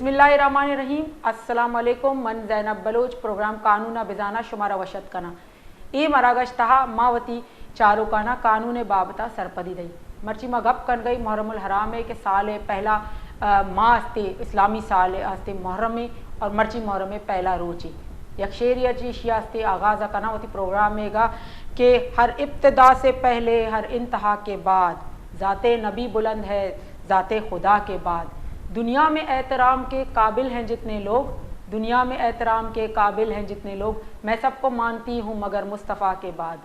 بسم اللہ الرحمن الرحیم۔ السلام علیکم، من زینب بلوچ، پروگرام قانون ءَ بزاناں شمارا وش اتک کناں۔ اے مراگش تہا ما وتی چاروکاناں قانون ءِ بابت ءَ سرپدی دئیں۔ مرچی ما گپ کنگ ءَ ایں محرم الحرام ءِ کہ سال ءِ پہلا، آ، ماہ استے، اسلامی سال ءِ استے محرم ءِ، اور مرچی محرم ءِ پہلا روچ ءِ۔ یک شعرے ءَ چہ ایشی ءَ استے آغاز ءَ کناں وتی پروگرام ءِ گا کہ ہر ابتدا سے پہلے، ہر انتہا کے بعد، ذات نبی بلند ہے، ذات خدا کے بعد۔ دنیا میں احترام کے قابل ہیں جتنے لوگ، دنیا میں احترام کے قابل ہیں جتنے لوگ، میں سب کو مانتی ہوں مگر مصطفیٰ کے بعد۔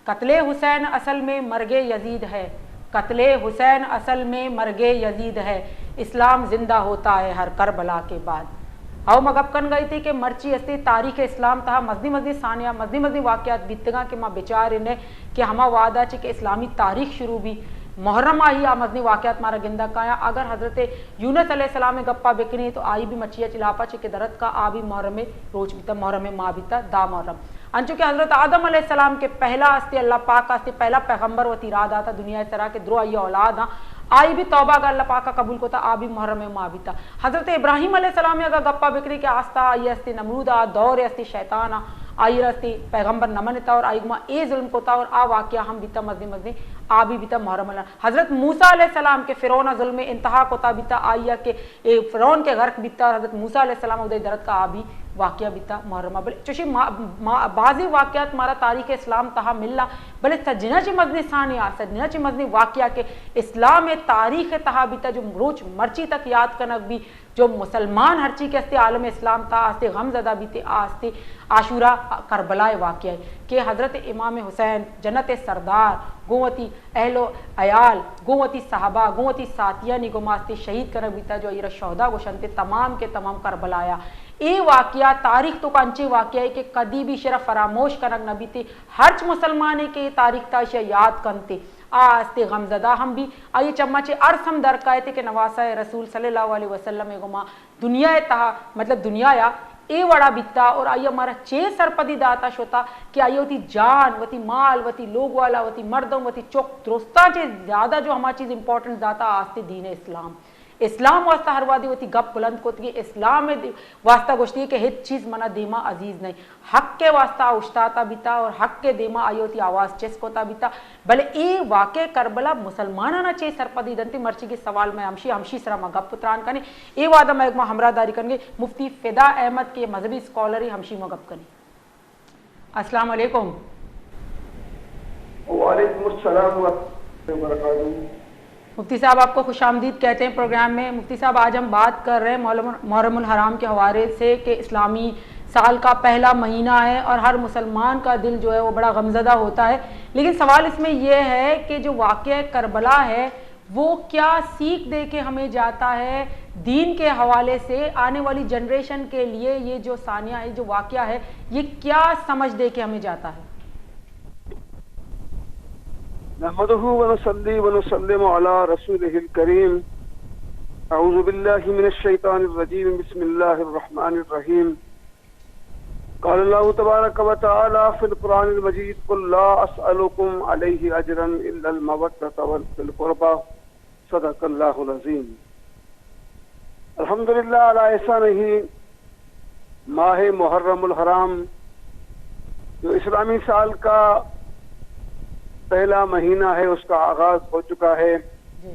قتل حسین اصل میں مرگ یزید ہے، قتل حسین اصل میں مرگ یزید ہے، اسلام زندہ ہوتا ہے ہر کربلا کے بعد۔ او ما گپ کنگ ءَ اتیں کہ مرچی استے تاریخ اسلام تہا مزنیں مزنیں سانحہ، مزنیں مزنیں واقعات بیتگاں کہ ما بچاریں کہ ہما وہد ءَ چہ کہ اسلامی تاریخ شروع بی، محرم ءَ ہی آ مزنیں واقعات مارا گندگ ءَ کایاں۔ اگر حضرت یونس علیہ السلام ءِ گپ ءَ بکنیں تو آئی بھی مچی ءَ چہ لاپ ءَ چہ کہ در اتکا، آ بھی محرم ءِ روچ بیتا، محرم ءِ ماہ بیتا، دہ محرم۔ انچو کہ حضرت آدم علیہ السلام کہ پہلا استے، اللہ پاک ءَ استے پہلا پیغمبر وتی راہ داتا دنیا ءِ سرا کہ درو آئی اولاد آں، آئی بھی توبہ اگاں اللہ پاک ءَ قبول کتا، آ بھی محرم ءِ ماہ بیتا۔ حضرت ابراہیم علیہ السلام ءِ اگاں گپ ءَ بکنے کہ آستا آئی استے نمرود ءَ، آ دور استے شیطان ءَ، آئی را استے پیغمبر نہ منتا اور آئی گما اے ظلم کتا اور آ واقعہ ہم بیتا مزنیں مزنیں، آ بھی بیتا محرم ءِ۔ حضرت موسیٰ علیہ السلام کہ فرعون ءَ ظلم انتہا کتا بیتا، آئی ءَ کہ اے فرعون کہ غرق بیتا، حضرت موسیٰ علیہ السلام اودے در اتکا، آ بھی واقعہ بیتا محرم ءَ۔ بلے چوشیں ما-، ما-، بازیں واقعات مارا تاریخ اسلام تہا ملا، بلے سجنا چہ مزنیں سانحہ، سجنا چہ مزنیں واقعہ کہ اسلام ءِ تاریخ ءِ تہا بیتا، جو روچ مرچی تک یاد کنگ بی، جو مسلمان ہرچی کہ استے عالم اسلام تہا استے غم زدہ بیتے، آ استے عاشورہ، کربلا ءِ واقعہ کہ حضرت امام حسین جنت ءِ سردار گوں وتی اہل و عیال، گوں وتی صحابہ، گوں وتی ساتھیانی گوما استے شہید کنگ بیتا، جو آئی را شہدا گوشنتے، تمام کے تمام کربلایا۔ اے واقعہ تاریخ توکا انچیں واقعہ ہے کہ کدی بھی شرا فراموش کنگ نہ بیتے۔ ہرچ مسلمانے کہ اے تاریخ تا اشیا یاد کنتے، آ استے غمزدہ ہم بی، آئی چما چہ ارس ہم در کایتے کہ نواسہ رسول صلی اللہ علیہ وسلم ءِ گوما دنیا ءِ تہا، مطلب دنیا ءَ اے وڑا بیتا اور آئی ءَ مارا چے سرپدی داتا شتا کہ آئی ءَ وتی جان، وتی مال، وتی لوگ والا، وتی مردم، وتی چک درستاں چہ زیادہ جو ہما چیز امپورٹنس داتا، آ استے دین اسلام۔ اسلام واسطہ ہر وہدی وتی گپ بلند کتگی، اسلام ءِ دی-، واسطہ گوشتی کہ ہچ چیز منا دیما عزیز نہیں۔ حق ءِ واسطہ آ اوشتاتا بیتا اور حق ءِ دیما آئی ءَ وتی آواز چست کتا بیتا۔ بلے اے واقعہ کربلا مسلمانانا چے سرپدی دنتی؟ مرچیگی سوال مئے ہمشی، ہمشی سرا ما گپ و تران کنیں۔ اے وہدا مئے گوما ہمراہ داری کنگے مفتی فدا احمد کہ مذہبی اسکالرے، ہمشی ما گپ کنیں۔ السلام علیکم۔ وعلیکم السلام ورحمۃ اللہ وبرکاتہ۔ مفتی صاحب، آپ کو خوش آمدید کہتے ہیں پروگرام میں۔ مفتی صاحب، آج ہم بات کر رہے ہیں محرم، محرم الحرام کے حوالے سے کہ اسلامی سال کا پہلا مہینہ ہے اور ہر مسلمان کا دل جو ہے وہ بڑا غمزدہ ہوتا ہے، لیکن سوال اس میں یہ ہے کہ جو واقعہ کربلا ہے، وہ کیا سیکھ دے کے ہمیں جاتا ہے دین کے حوالے سے؟ آنے والی جنریشن کے لیے یہ جو سانحہ ہے، جو واقعہ ہے، یہ کیا سمجھ دے کے ہمیں جاتا ہے؟ نحمده ونصلي ونسلم على رسوله الكريم. أعوذ بالله من الشيطان الرجيم. بسم الله الرحمن الرحيم. قال الله تبارك وتعالى في القرآن المجيد: قل لا أسألكم عليه أجرا إلا المودة في القربى. صدق الله العظيم. الحمدللہ، على احسانه، ماہ محرم الحرام جو اسلامی سال کا پہلا مہینہ ہے، اس کا آغاز ہو چکا ہے۔ جی۔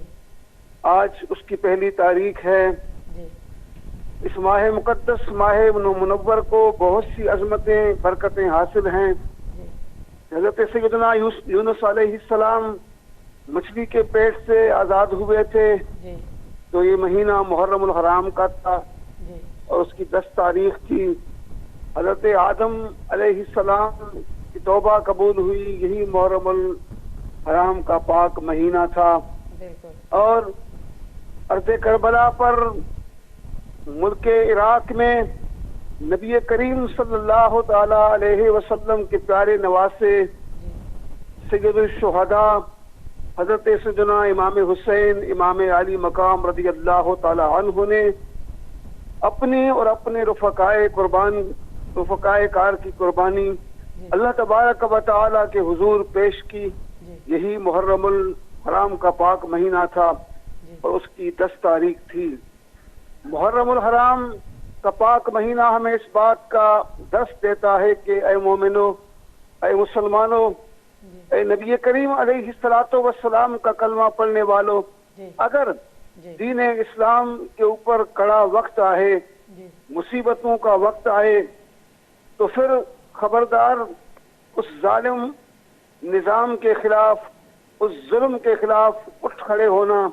آج اس کی پہلی تاریخ ہے۔ جی۔ اس ماہ مقدس، ماہ منور کو بہت سی عظمتیں، برکتیں حاصل ہیں۔ جی۔ حضرت سیدنا یوس-، یونس علیہ السلام مچھلی کے پیٹ سے آزاد ہوئے تھے، جی۔ تو یہ مہینہ محرم الحرام کا تھا، جی۔ اور اس کی دس تاریخ تھی۔ حضرت آدم علیہ السلام کی توبہ قبول ہوئی، یہی محرم الحرام کا پاک مہینہ تھا۔ بالکل۔ اور ارض کربلا پر ملک عراق میں نبی کریم صلی اللہ تعالی علیہ وسلم کے پیارے نواسے سید الشہداء حضرت سیدنا امام حسین، امام عالی مقام رضی اللہ تعالی عنہ نے اپنی اور اپنے رفقائے قربان، رفقائے کار کی قربانی اللہ تبارک و تعالی کے حضور پیش کی۔ یہی محرم الحرام کا پاک مہینہ تھا اور اس کی دس تاریخ تھی۔ محرم الحرام کا پاک مہینہ ہمیں اس بات کا درس دیتا ہے کہ اے مومنو، اے مسلمانو، اے نبی کریم علیہ الصلوۃ والسلام کا کلمہ پڑھنے والو، اگر دین اسلام کے اوپر کڑا وقت آئے، مصیبتوں کا وقت آئے، تو پھر خبردار، اس ظالم نظام کے خلاف، اس ظلم کے خلاف اٹھ کھڑے ہونا،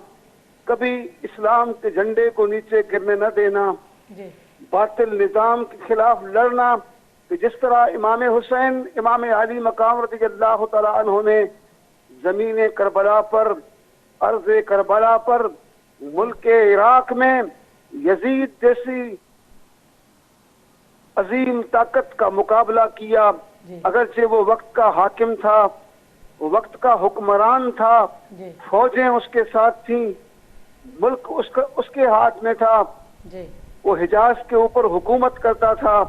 کبھی اسلام کے جھنڈے کو نیچے گرنے نہ دینا، باطل نظام کے خلاف لڑنا، کہ جس طرح امام حسین، امام عالی مقام رضی اللہ تعالی عنہ نے زمین کربلا پر، ارض کربلا پر، ملک عراق میں یزید جیسی عظیم طاقت کا مقابلہ کیا، اگرچہ وہ وقت کا حاکم تھا، وہ وقت کا حکمران تھا، فوجیں اس کے ساتھ تھیں، ملک اس کا، اس کے ہاتھ میں تھا، وہ حجاز کے اوپر حکومت کرتا تھا،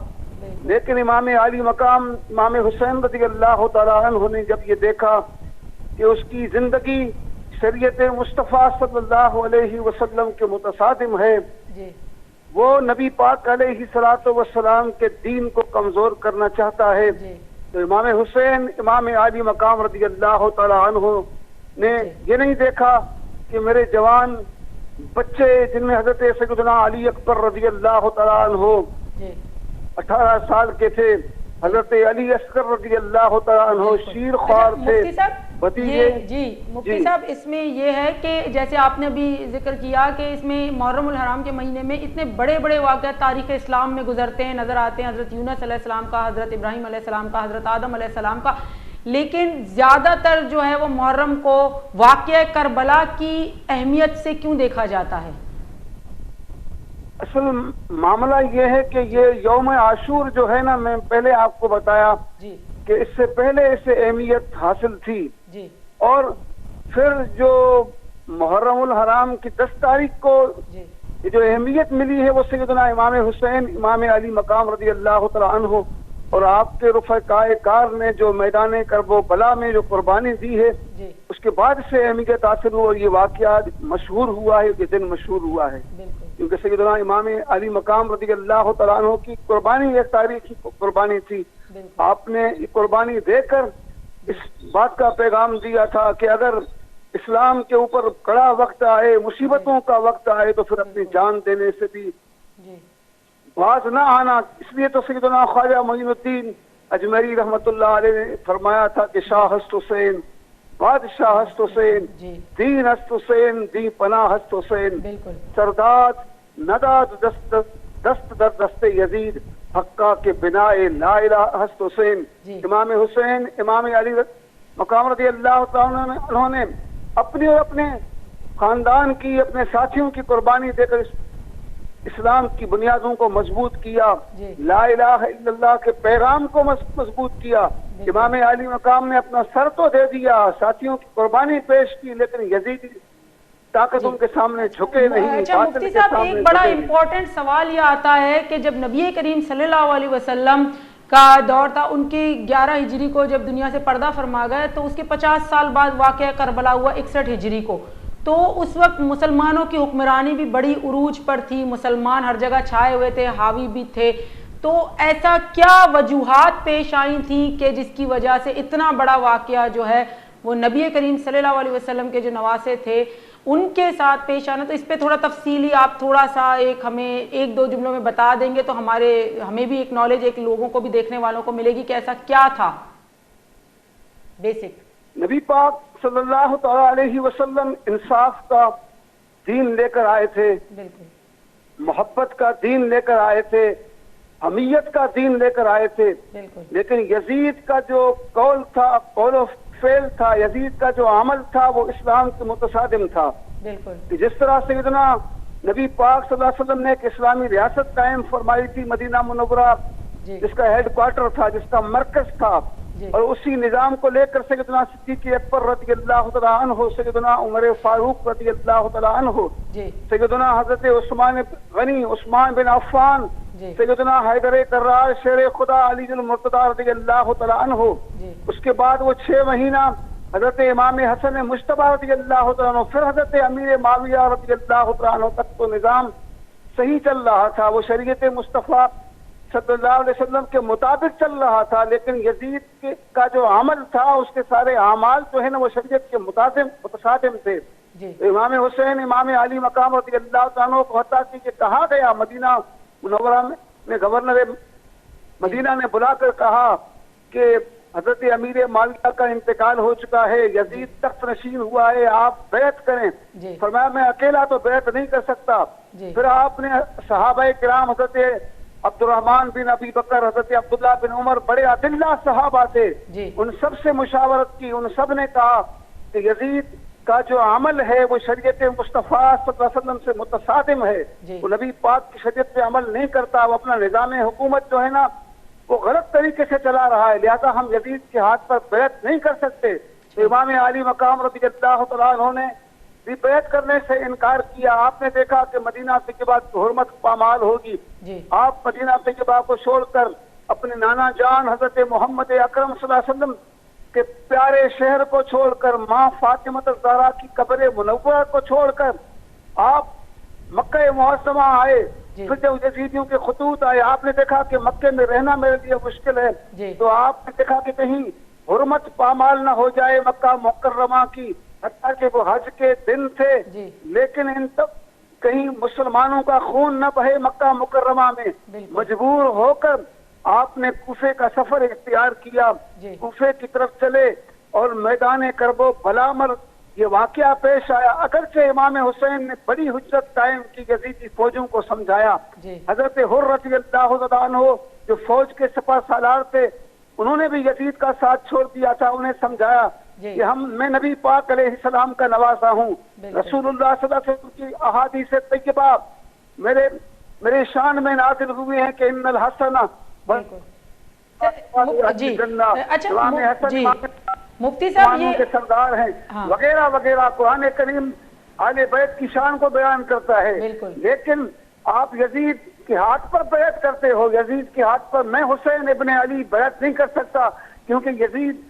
لیکن امام عالی مقام امام حسین رضی اللہ تعالی عنہ نے جب یہ دیکھا کہ اس کی زندگی شریعت مصطفیٰ صلی اللہ علیہ وسلم کے متصادم ہے، وہ نبی پاک علیہ الصلوۃ والسلام کے دین کو کمزور کرنا چاہتا ہے، تو امام حسین، امام عالی مقام رضی اللہ تعالی عنہ نے یہ نہیں دیکھا کہ میرے جوان بچے، جن میں حضرت سیدنا علی اکبر رضی اللہ تعالی عنہ اٹھارہ سال کے تھے، حضرت علی اصغر رضی اللہ تعالی عنہ شیر خوار تھے، بھتیجے۔ جی، مفتی صاحب، اس میں یہ ہے کہ جیسے آپ نے ابھی ذکر کیا کہ اس میں محرم الحرام کے مہینے میں اتنے بڑے بڑے واقعات تاریخ اسلام میں گزرتے ہیں، نظر آتے ہیں، حضرت یونس علیہ السلام کا، حضرت ابراہیم علیہ السلام کا، حضرت آدم علیہ السلام کا، لیکن زیادہ تر جو ہے وہ محرم کو واقعہ کربلا کی اہمیت سے کیوں دیکھا جاتا ہے؟ اصل معاملہ یہ ہے کہ یہ یوم عاشور جو ہے نا، میں پہلے آپ کو بتایا کہ اس سے پہلے اسے اہمیت حاصل تھی، اور پھر جو محرم الحرام کی دس تاریخ کو یہ جو اہمیت ملی ہے، وہ سیدنا امام حسین، امام علی مقام رضی اللہ تعالی عنہ اور آپ کے رفقائے کار نے جو میدان کرب و بلا میں جو قربانی دی ہے، اس کے بعد سے اہمیت حاصل ہوا اور یہ واقعہ مشہور ہوا ہے، یہ دن مشہور ہوا ہے، کیونکہ سیدنا امام علی مقام رضی اللہ تعالی عنہ کی قربانی ایک تاریخی قربانی تھی۔ آپ نے یہ قربانی دے کر اس بات کا پیغام دیا تھا کہ اگر اسلام کے اوپر کڑا وقت آئے، مصیبتوں کا وقت آئے، تو پھر اپنی جان دینے سے بھی باز نہ آنا۔ اس لیے تو سیدنا خواجہ معین الدین اجمیری رحمت اللہ علیہ نے فرمایا تھا کہ شاہ ہست حسین، بادشاہ ہست حسین، دین ہست حسین، دین پناہ ہست حسین۔ سرداد نداد دست، دست در دست یزید، حقا کہ بنائے لا الہ ہست حسین۔ امام حسین، امام علی مقام رضی اللہ تعالیٰ عنہ نے اپنی اور اپنے خاندان کی، اپنے ساتھیوں کی قربانی دے کر اس اسلام کی بنیادوں کو مضبوط کیا، لا الہ الا اللہ کے پیغام کو مض-، مضبوط کیا۔ امام علی مقام نے اپنا سر تو دے دیا، ساتھیوں کی قربانی پیش کی، لیکن یزیدی طاقت ان کے سامنے جھکے نہیں، اچھا، باطل مفتی کے صاحب، سامنے ایک بڑا جھکے نہیں۔ امپورٹنٹ سوال یہ آتا ہے کہ جب نبی کریم صلی اللہ علیہ وسلم کا دور تھا، ان کی گیارہ ہجری کو جب دنیا سے پردہ فرما گئے، تو اس کے پچاس سال بعد واقعہ کربلا ہوا، اکسٹھ ہجری کو۔ تو اس وقت مسلمانوں کی حکمرانی بھی بڑی عروج پر تھی، مسلمان ہر جگہ چھائے ہوئے تھے، حاوی بھی تھے۔ تو ایسا کیا وجوہات پیش آئی تھیں کہ جس کی وجہ سے اتنا بڑا واقعہ جو ہے، وہ نبی کریم صلی اللہ علیہ وسلم کے جو نواسے تھے، ان کے ساتھ پیش آنا؟ تو اس پہ تھوڑا تفصیلی آپ تھوڑا سا ایک ہمیں ایک دو جملوں میں بتا دیں گے تو ہمارے، ہمیں بھی ایک نالج، ایک لوگوں کو بھی، دیکھنے والوں کو ملے گی کہ ایسا کیا تھا بیسک۔ نبی پاک صلی اللہ تعالی علیہ وسلم انصاف کا دین لے کر آئے تھے، بالکل۔ محبت کا دین لے کر آئے تھے، حمیت کا دین لے کر آئے تھے، بالکل۔ لیکن یزید کا جو قول تھا، قول و فعل تھا، یزید کا جو عمل تھا، وہ اسلام کے متصادم تھا۔ بالکل۔ کہ جس طرح سیدنا نبی پاک صلی اللہ علیہ وسلم نے ایک اسلامی ریاست قائم فرمائی تھی مدینہ منورہ، جی۔ جس کا ہیڈ کوارٹر تھا، جس کا مرکز تھا، جی۔ اور اسی نظام کو لے کر سیدنا صدیق اکبر رضی اللہ تعالیٰ عنہ، سیدنا عمر فاروق رضی اللہ تعالیٰ عنہ، جی۔ سیدنا حضرت عثمان غنی، عثمان بن عفان، جی۔ سیدنا حیدر کرار، شیر خدا علی المرتضیٰ رضی اللہ تعالیٰ عنہ۔ جی۔ اس کے بعد وہ چھ مہینہ حضرت امام حسن مجتبیٰ رضی اللہ تعالیٰ عنہ، پھر حضرت امیر معاویہ رضی اللہ تعالیٰ عنہ تک تو نظام صحیح چل رہا تھا، وہ شریعت مصطفیٰ صلی اللہ علیہ وسلم کے مطابق چل رہا تھا، لیکن یزید کے، کا جو عمل تھا، اس کے سارے اعمال جو ہے نا، وہ شریعت کے متاثم، متصادم تھے۔ جی۔ تو امام حسین، امام عالی مقام رضی اللہ تعالیٰ عنہ کو حتیٰ کہ یہ کہا گیا، مدینہ منورہ میں، میں گورنر مدینہ نے بلا کر کہا کہ حضرت امیر معاویہ کا انتقال ہو چکا ہے، یزید تخت نشین ہوا ہے، آپ بیعت کریں۔ جی۔ فرمایا، میں اکیلا تو بیعت نہیں کر سکتا۔ جی۔ پھر آپ نے صحابہ کرام، حضرت عبدالرحمن بن ابی بکر، حضرت عبداللہ بن عمر، بڑے اذلہ صحابہ تھے، جی۔ ان سب سے مشاورت کی، ان سب نے کہا کہ یزید کا جو عمل ہے وہ شریعت مصطفیٰ صلی اللہ علیہ وسلم سے متصادم ہے، جی۔ وہ نبی پاک کی شریعت پہ عمل نہیں کرتا، وہ اپنا نظام حکومت جو ہے نا، وہ غلط طریقے سے چلا رہا ہے، لہذا ہم یزید کے ہاتھ پر بیعت نہیں کر سکتے۔ تو امام عالی مقام رضی اللہ تعالیٰ عنہ نے بھی بیعت کرنے سے انکار کیا۔ آپ نے دیکھا کہ مدینہ طیبہ کی حرمت پامال ہوگی۔ جی۔ آپ مدینہ طیبہ کو چھوڑ کر اپنے نانا جان حضرت محمد اکرم صلی اللہ علیہ وسلم کے پیارے شہر کو چھوڑ کر، ماں فاطمہ الزہرا کی قبر منورہ کو چھوڑ کر آپ مکہ معظمہ آئے۔ جی۔ پھر جب یزیدیوں کے خطوط آئے، آپ نے دیکھا کہ مکے میں رہنا میرے لیے مشکل ہے، جی۔ تو آپ نے دیکھا کہ کہیں حرمت پامال نہ ہو جائے مکہ مکرمہ کی، حتیٰ کہ وہ حج کے دن تھے، جی۔ لیکن ان تب کہیں مسلمانوں کا خون نہ بہے مکہ مکرمہ میں۔ بالکل۔ مجبور ہو کر آپ نے کوفے کا سفر اختیار کیا، جی۔ کوفے کی طرف چلے اور میدان کرب و بلا مر یہ واقعہ پیش آیا۔ اگرچہ امام حسین نے بڑی حجت قائم کی، یزیدی فوجوں کو سمجھایا۔ جی۔ حضرت حر رضی اللہ تعالیٰ عنہ جو فوج کے سپہ سالار تھے، انہوں نے بھی یزید کا ساتھ چھوڑ دیا تھا، انہیں سمجھایا، جی۔ کہ ہم، میں نبی پاک علیہ السلام کا نواسہ ہوں۔ بالکل۔ رسول اللہ صلی اللہ علیہ وسلم کی احادیث طیبہ میرے، میرے شان میں نازل ہوئے ہیں کہ ان الحسن بالکل۔ مو-، جی۔ جنہ، اچھا، امام مو-، حسن جی۔ امام مفتی صاحب، مسلمانوں یہ کے سردار ہیں، ہاں۔ وغیرہ وغیرہ۔ قرآن کریم اہل بیت کی شان کو بیان کرتا ہے۔ بالکل۔ لیکن آپ یزید کے ہاتھ پر بیعت کرتے ہو، یزید کے ہاتھ پر۔ میں حسین ابن علی بیعت نہیں کر سکتا، کیونکہ یزید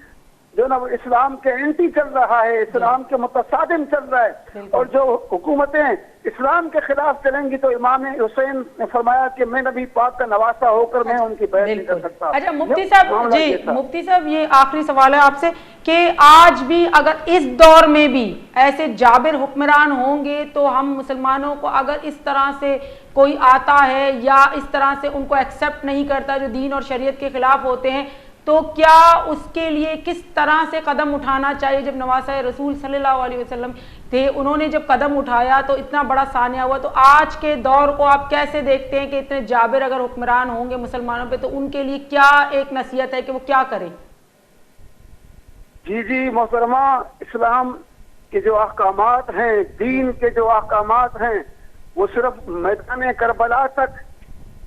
جو نا، وہ اسلام کے اینٹی چل رہا ہے، جی۔ اسلام کے متصادم چل رہا ہے۔ بالکل۔ اور جو حکومتیں اسلام کے خلاف چلیں گی تو امام حسین نے فرمایا کہ میں نبی پاک کا نواسہ ہو کر میں ان کی بیعت نہیں کر سکتا۔ اچھا، مفتی صاحب، جی، مفتی صاحب، یہ آخری سوال ہے آپ سے کہ آج بھی اگر اس دور میں بھی ایسے جابر حکمران ہوں گے تو ہم مسلمانوں کو اگر اس طرح سے کوئی آتا ہے یا اس طرح سے ان کو ایکسپٹ نہیں کرتا جو دین اور شریعت کے خلاف ہوتے ہیں، تو کیا اس کے لیے کس طرح سے قدم اٹھانا چاہیے؟ جب نواسہ رسول صلی اللہ علیہ وسلم تھے، انہوں نے جب قدم اٹھایا تو اتنا بڑا سانحہ ہوا، تو آج کے دور کو آپ کیسے دیکھتے ہیں کہ اتنے جابر اگر حکمران ہوں گے مسلمانوں پہ تو ان کے لیے کیا ایک نصیحت ہے کہ وہ کیا کریں؟ جی، جی، محترمہ، اسلام کے جو احکامات ہیں، دین کے جو احکامات ہیں، وہ صرف میدان کربلا تک،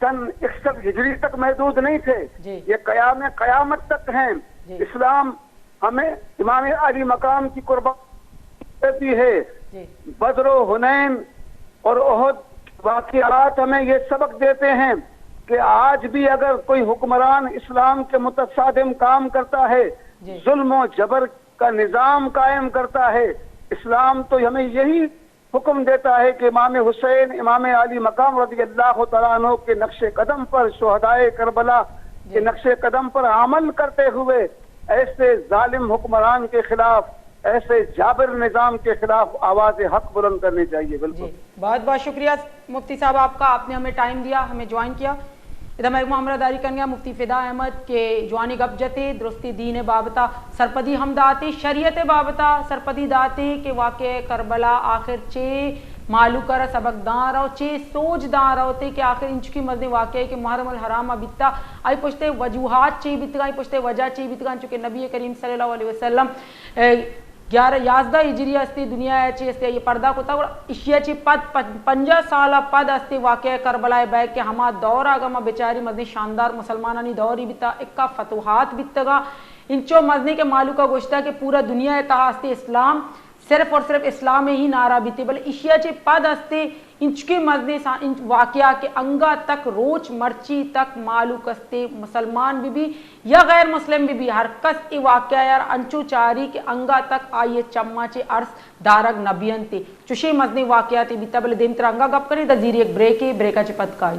سن اکسٹھ ہجری تک محدود نہیں تھے۔ جی۔ یہ قیام قیامت تک ہیں۔ جی۔ اسلام ہمیں امام علی مقام کی قربانی دیتی ہے۔ جی۔ بدر و حنین اور احد واقعات ہمیں یہ سبق دیتے ہیں کہ آج بھی اگر کوئی حکمران اسلام کے متصادم کام کرتا ہے، جی۔ ظلم و جبر کا نظام قائم کرتا ہے، اسلام تو ہمیں یہی حکم دیتا ہے کہ امام حسین، امام علی مقام رضی اللہ تعالیٰ عنہ کے نقش قدم پر، شہدائے کربلا کے، جی۔ نقش قدم پر عمل کرتے ہوئے ایسے ظالم حکمران کے خلاف، ایسے جابر نظام کے خلاف آواز حق بلند کرنی چاہیے۔ بالکل۔ جی، بہت بہت شکریہ مفتی صاحب آپ کا، آپ نے ہمیں ٹائم دیا، ہمیں جوائن کیا۔ ادا مئے گوما ہمراہداری کنگا مفتی فدا احمد کہ جوانیں گپ جتے، درستی دین بابتا سرپدی ہم داتے، شریعت بابتا سرپدی داتے کہ واقعہ کربلا آخر چے مہلوک ء را سبق داں رو، چے سوج داں روتے کہ آخر انچکی مزنیں واقعہ کہ محرم الحرام ء بیتا، آئی پشتے وجوہات چے بیتگاں، آئی پشتے وجہ چے بیتگاں، چونکہ نبی کریم صلی اللہ علیہ وسلم، اے، گیارہ، یازدہ ہجری ہستی دنیا ء چی ہستی آئی پردہ کتا، گڑا اشیا چی پد، پن-، پنجاہ سال ء پد ہستی واقعہ کربلا ء بیگ کہ ہما دور آگا ما بچاری مزنی شاندار مسلمانانی دوری بیتا، اکا فتوحات بیتگا، انچو مزنی کہ مالوکا گوشتا کہ پورا دنیا ء تہا ہستی اسلام صرف اور صرف اسلام ءِ ہی نعرہ بیتے، بلے ایشی ءَ چہ پد ہستے انچکیں مزنیں سا-، انچ-، واقعہ کہ انگا تک روچ مرچی تک مہلوک ہستے، مسلمان بہ بی یا غیر مسلم بہ بی، ہر کس اے واقعہ ءَ را انچو چاری کہ انگا تک آئی ءِ چماں چہ ارس دارگ نہ بینت۔ چوشیں مزنیں واقعاتے بیتا، بلے دیمترا انگا گپ کنیں، داں زیری یک بریکے، بریک ءَ چہ پد کائیں۔